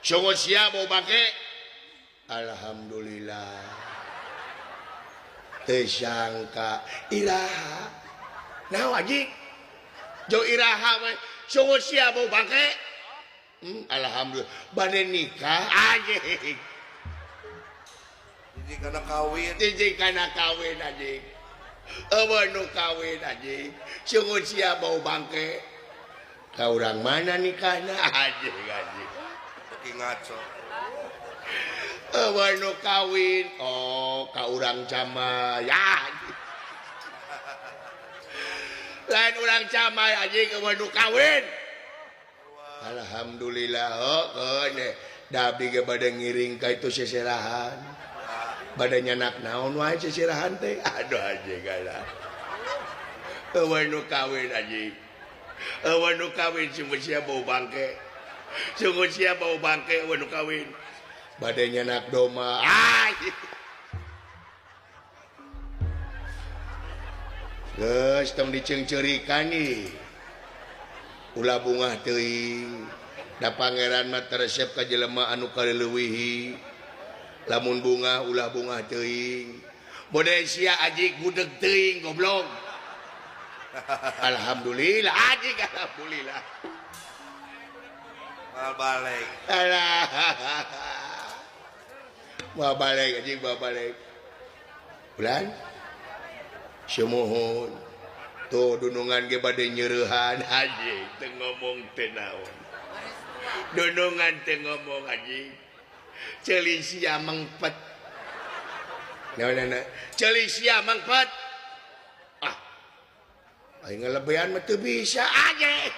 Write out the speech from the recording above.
Sungut sia bau bangke. Alhamdulillah. Teu sangka iraha. Naon anjing? Jo iraha we. Sungut sia bau bangke. Alhamdulillah. Bade nikah anjing. Jadi kana kawin. Jadi kana kawin anjing. Eueuh nu kawin anjing. Sungut sia bau bangke. Ka urang mana nikahna anjing anjing. Beki ngaco. Eueuh nu kawin. Oh, ka urang Camai. Ya. Lain urang Camai anjing eueuh nu kawin. Alhamdulillah heuh da abdi ge bade ngiring ka itu seserahan. Bade nyanak naon wae seserahan teh. Aduh anjing ala. Eueuh nu kawin anjing. Eueuh nu kawin sungguh sia bau bangke. Sungguh sia bau bangke eueuh nu kawin. Bade nyanak doma. Ah. Geus tong diceungceurikan ih. Ulah bungah teuing. Da pangeran mah teresep ka jelema anu kaleuwihi. Lamun bunga ulah bunga teuing. Bode sia ajik budeg teuing goblok. Alhamdulillah ajik alhamdulillah. Mal balik. Alah. Mal balik ajik mal balik. Bulan sumuhun. Tuh dunungan ge bade nyeurehan ajik teu ngomong teu naon. Dunungan teu ngomong ajik. Ceuli sia mengpet. Naon ceuli sia mengpet. Ah. Aing ngalebean mah teu bisa aja.